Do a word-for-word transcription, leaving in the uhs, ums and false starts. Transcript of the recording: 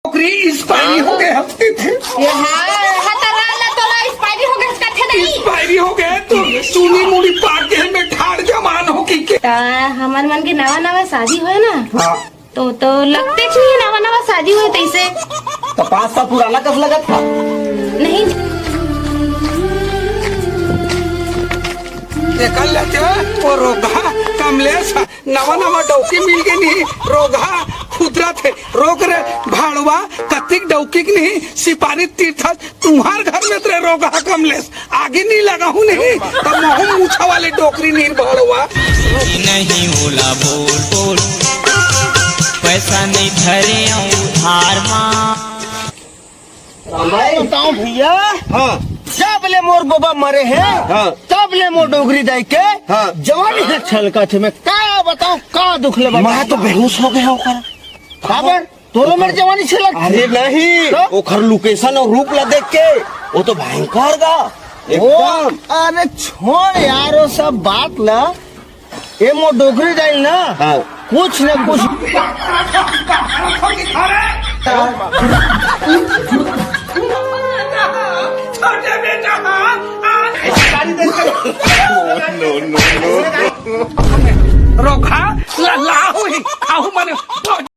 डोकरी, एक्सपायरी हो गए हम। ये हाय, हतरा ला तोला एक्सपायरी हो गए, कथे नहीं। एक्सपायरी हो गए तो चूनी मुड़ी पाके में ठाड़ जमान हो कि के। त हमर मन के नवा नवा शादी होय ना। हाँ। तो, तो लगते कि नवा नवा शादी होय तैसे। तो पाँच साल पुराना कस लगत था। नहीं। देखल लेते वो रोगहा कमलेश, नवा नवा डौकी मिल गई नहीं, रोगहा खुदरत है। रोक रे भाड़वा, कतिक डौकी के नहीं सिपारी तीर्थ तुम्हार घर में तेरे रोगहा कमलेश, आगे नहीं लगा हूँ नहीं, तब महू मूछा वाले डोकरी नहीं भाड़वा। नहीं होला बोल बोल, पैसा नहीं धरे उधार मा। बताओ भैया। हाँ। जब ले मोर बाबा मरे हैं, हाँ। तब ले मोर डोकरी दाई के हाँ। जवानी है छलका थे। मैं का बताऊं, का दुख ले बाबा। मैं तो बेहोश हो गया ओकर। काबर? तोरो मेर जवानी छलक। अरे नहीं, तो? ओकर लोकेशन और रूप ला देख के, वो तो भयंकर गा। ओ, एकदम। अरे छोड़ यार, वो सब बात ला। ए मोर डोकरी दाई ना, हाँ। कुछ न कुछ। छोटे बेटा, हाँ, हाँ। रोगहा, ला, लाहू ही, खाहू मने।